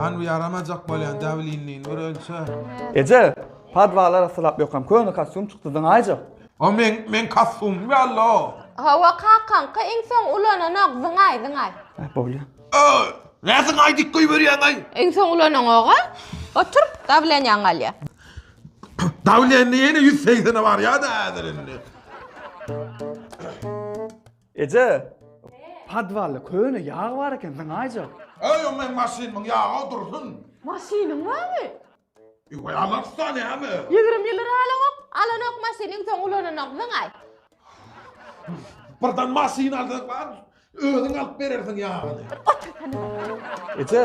Han bu ýaramajak bolýan dawlinini bir ölçe. Eje, podwal arassalap ýokam köne kostýum çykdy zyňaýjak. O meň meň kostýumym ýaly o. Hawa kakaňky iň soň ulananok zyňaý zyňaý. Hä bolýa. Öý, nä zyňaý diýip goýberýäňaý? Iň soň ulanaňoga. Otur, dawlenýaň galýa. Dawleniýa ýene 180-e barýa-da häzir indi. Eje, podwalda köne ýag bar eken, zyňaýjak. Eý, o meň maşynymyň ýagy dursun. Maşynyň barmy? Eý, alarys-da näme? 20 ýyldyr alanok, alanok maşynyň soň ulananok, zyňaý. Birden maşyn alsak bar, özüň alyp berersiň ýagyny. Eje,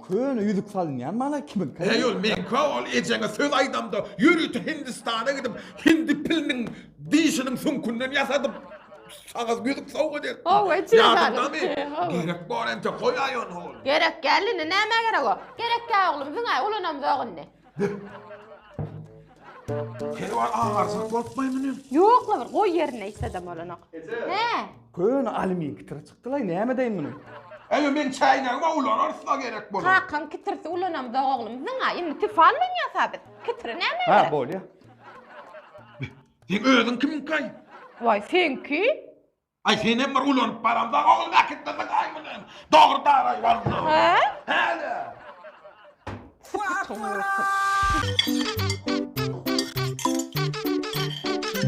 köne ýüzük salynýan mana kimiňki? Eý, ol meňki ol ejeňe söz aýdamda ýörite Hindistana gidip, hindi piliniň Dişiniň süňkünden ýasadyp, saňa ýüzük sowgat etdim. Hawa, içine Ýadyňdamy? Gerek bor entek, goýaý ony hol. Gerek däl indi, nämä gerek o? Gerek däl oglum, zyňaý, ulanamzok indi. Kerwan agarjak bolupmaý muny? Ýok-la bir, goý ýerinde işledem bolanok. Hä? Köne alümin kitiri çykdy-laý, näme edeýin muny? Eý, meň çäýnegim-ä ulanarys-la gerek bolar. Kakaň kitirsi ulanamzok oglum, zyňaý, indi tifal münýäs-ä biz. Kitiri nämä Hä, gerek? bolýa. Seň özüň kimiňkaý? Waý, seňki? Aý, senem bir ulanyp baramda ogul äkitmeseň aý muny. Dogry daraý walla. Hä? Hä-le.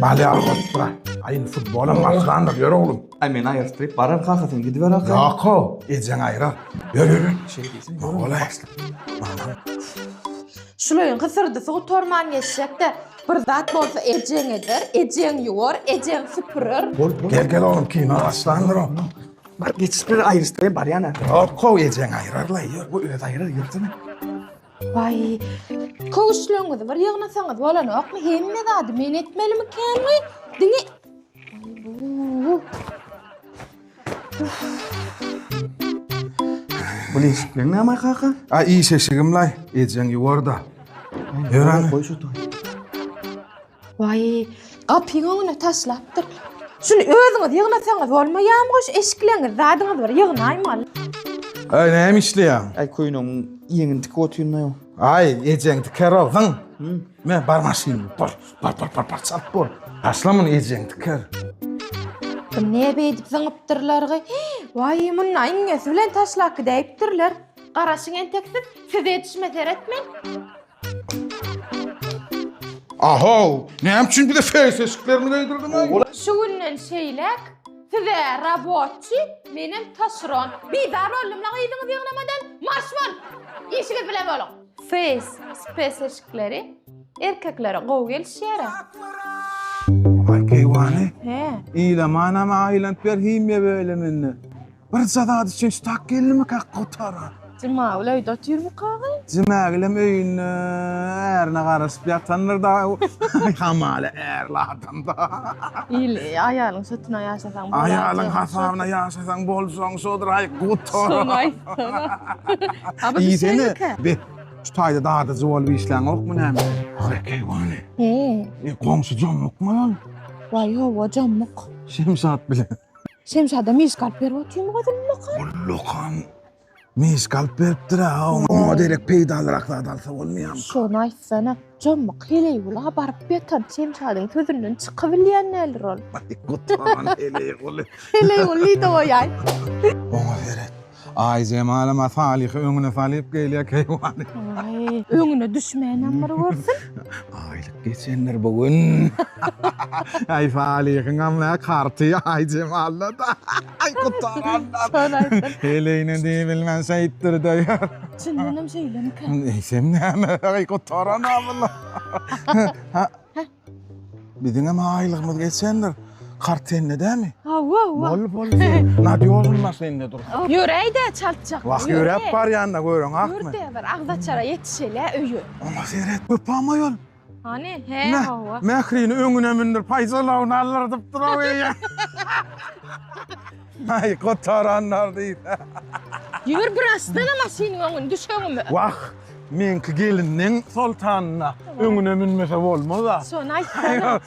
Bal ýaly bolupdyr-a. Aý, indi futbolam başlandyr, ýör oglum. Aý, men aýyrşdyryp bararyn kaka, sen gidiber aka. Ýok-ow, ejeň aýrar. Ýör, ýör, ýör. Şeý diýseň, ýör. Bolaý. Şularyň hysyrdysy gutarman geçjek-de, bir zat bolsa ejeň eder, ejeň ýuwar, ejeň süpürer. Bol, bol. Gel, gel oglum, kino başlandyr o. Bar, geçip bir aýryşdyraýyn, barýan-a. Ýok-ow, ejeň aýrar-laý, ýör, bu özi aýrar, ýörsene. Waý, köwüşleriňizi bir ýygnasaňyz bolanokmy? Hemme zady men etmelimikämi? Diňe Waý, bu. Bu eşikleň näme kaka? A iş eşigim-laý, ejeň ýuwar-da. Ýör hany. Goý şu toý. Waý, gapyň öňüne taşlapdyr. Şuny özüňiz ýygnasaňyz bolmaýarmy goş eşikleňiz, zadyňyz bir ýygnaýmaly. Aý, näme işleýäň? Aý, köýnegiň ýeňini tikip otyryn-da. Aý, ejeň tiker-ow, zyň. Me, bar maşynyňa, bar. Bar bar bar bar çalt bol. Taşla muny ejeň tiker. Bu ne beýdip zyňypdyrlar-gy? Waý, munda iňňesi bilen taşlap gidäýipdirler. Garaşyň entek siz, size ýetişme seretmen. Ahow, näme üçin bize feýs eşiklerini geýdirdiň-aý? Şu günden şeýläk size rabotçy, menem taşeron. Bizar boldum-la gyzyňyzy ýygnamadan. Marş bol! Işiňiz bilen boluň. Feýs, spes eşikleri Erkeklere gowy gelişýär-ä. Aý keýwany. He. Ilamanam aýlanyp ber himiýa bölüminde. Birje zat üçin şu tak geldimika gutara. Jumagül öýde otyrmykagy? Jumagülem öýünde ärine garaşyp ýatandyr da. Hamala ärli adam da. Il aýalyň şotuna ýaşasaň bolar. Aýalyň hasabyna ýaşasaň boljaň şodur aý gutara. Şony aýtsana. A bu Iýsene. düşeýmika? Be. Şu taýda dadyjy bolup işläňokmy näme? Haý, keýwany. He. E, goňşy Jommukmy ol? Waý, hawa, Jommuk. Şemşat bilen. Şemşada mişka alyp berip otyrmy gyz ullakan? Ullakan mişka alyp beripdir-ä, oňa derek peýdalyrak zat alsa bolmaýarmy? Şony aýtsana, Jommuk heleý-gula baryp ýatan Şemşadyň sözünden çykybilýän däldir ol. Aý, gutaran heleý-guly. Heleý-gul diýdi goýaý. Oňa seret. Aýjemalama Salyhy öňüne salyp gelýär keýwany. Aý, öňüne düşmänem bir görsün. Aýlyk geçendir bu gün. Aý Salyhyňam nä karty Aýjemalda-da. Aý gutaranlar. Şony aýtdym. Heleýine diýibilmän şeýtdir-de ýör. Çyndanam şeýlemikä? Eýsem näme, aý gutaran-a bular. Ha, Biziňem aýlygymyz geçendir. Kart sende dämi? Hawa, hawa. Bol, bol. Nadýožnyý maşynda dur. Ýöräý-dä çaltjak. Wah, ýöräp barýan-da göreň akmy? Ýör-de bir agzaçara ýetişeli-ä öýe. Oňa seret, köp ýol. Hany, he, hawa. Mährini öňüne mündürip, haýjalawyny aldyrdyp dur-ow eýýäm. Aý, gutaranlar diýse. Ýör bir açsana maşynyň öňüni, düş öňüme. Wah, meňki gelinleň soltanyna öňüne münmese bolmaz-a. Şony aýtsana.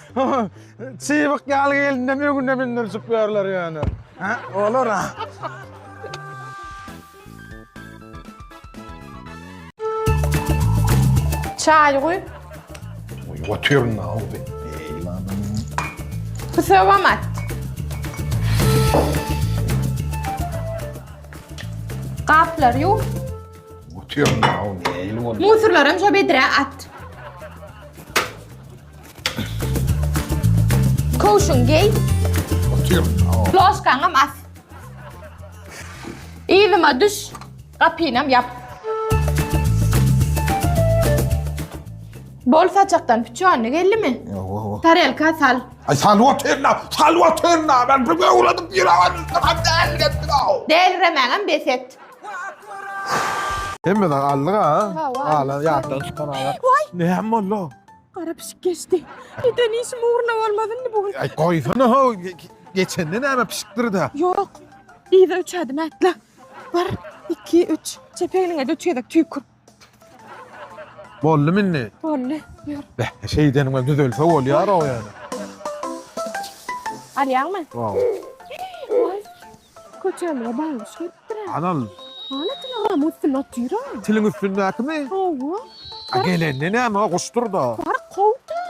Çybyk ýaly gelinem öňüne mündürişip ýörler ýöne. Hä, bolar-a. Çaý guý. Guýup otyryn aw. Püsegem at. Gaplary ýuw. Otyryn aw, nähili boldy? Musurlaram şo bedrä at. Köwşüňi geý. Otyryn aw. Ploşkaňam as. Yzyma düş, gapynam ýap. Bol saçakdan püçanyny geldimi? Ýok. Tarelka sal. Ay salyp otyryn-a, salyp otyryn-a. Ben bir öwredip ýüregim dälirepdim-ow. Däliremäňem bes et. Hemme zat aldyk-a. Hawa. Galan ýatdan çykan aýak. Waý! Näme boldy? Gara pişik geçdi. Eden işim ugruna bolmaz indi bu gün. Aý goýsana ho, geçende näme pişikdir-dä. Ýok. Yza üç ädim ätle. Bir, iki, üç. Çep egniňe-de üç gezek tüýkür. Boldumy indi? Boldy. Ýör. Beh, şeýdeniňem düzelse bolýar o ýöne. Alýaňmy? Wow. Waý. Köçämize baýguş gelipdir-ä. Anal. Hana tilagramyň üstünde otyr-a. Tiliň üstündäkimi? Hawa. A gelende näme o guşdur-da. Bar kow-da.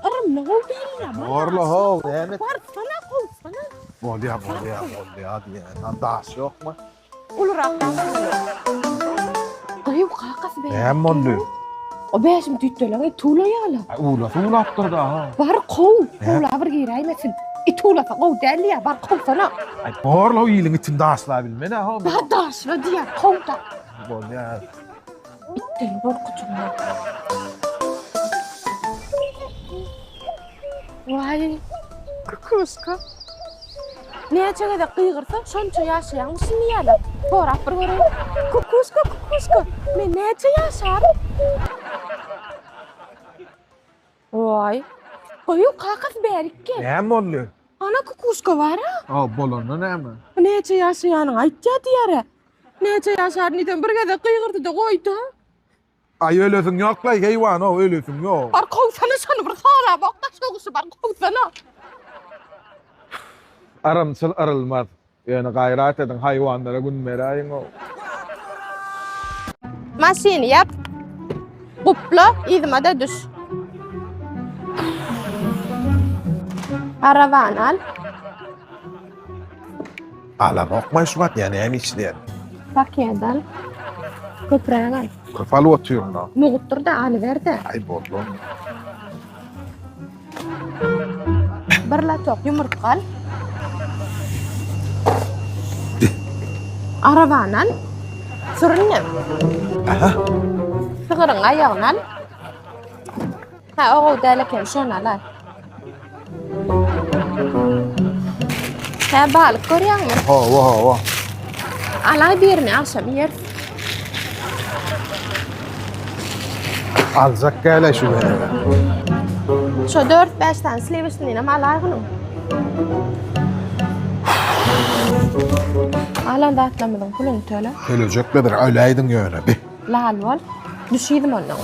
Yrymly gow diýilýär. Borla how, näme? Barsana kowsana. Bolýa, bolýa, bolýa diýýän. Lan daş ýokmy? Ulurak daş. Gyýw kakasy beýle. Näme boldy? O bäşim tüýtdeleň it uwlaýarlar. Aý uwlasa uwlapdyr-da ha. Bar kow, howla bir giräýmesin. It uwlasa gowy däl diýýär, bar kowsana. Aý borla o iliň itini daşlabilmen-ä ho. Bar daşla diýýär, kow-da. Bolýar. Itden gorkujygym. Waý, kukuşka. Näçe gezek gygyrsa, şonça ýaşaýaňmyşyn diýýärler. Sorap bir göreýin. Kukuşka, kukuşka, men näçe ýaşaryn? Waý, goýuň kakasy bärik gel. Näme boldy? Ana kukuşka bar-a. Hawa, bolanda näme? Näçe ýaşaýanyňy aýtýar diýýär-ä. Näçe ýaşaryn diýsem, bir gezek gygyrdy-da goýdy. Aý ölesiň ýoklaý heýwanow ölesiň ýok. Bar kowsana şony bir sorabok da şo guşy bar kowsana. Yrymçyl yrylmaz. Ýöne gaýrat ediň haýwanlara gün beräýiňow. Maşyny ýap. Gupla yzymada düş. Arabany al. Alamokmaý şu wagt ýa näme işleýän? Paket al. Köpräk al. Köp alyp otyryn-da. Mugtdur-da, alyber-de. Aý boldy onda. Bir latok ýumurtga al. Arabany al. Sür indi. Aha. Sygyryň aýagyny al. Hä, o gowy däl eken, şony al-a. Hä, balyk görýäňmi? Hawa, hawa. Alaý birini agşam iýeris. Aljak gäle şu gezek. Şo 4-5 sany sliwişninem alaý gynyň. Alan zatlarymyzyň puluny töle. Tölejekledir, öläýdiň ýöne bi. Lal bol. Düşýdim ondan.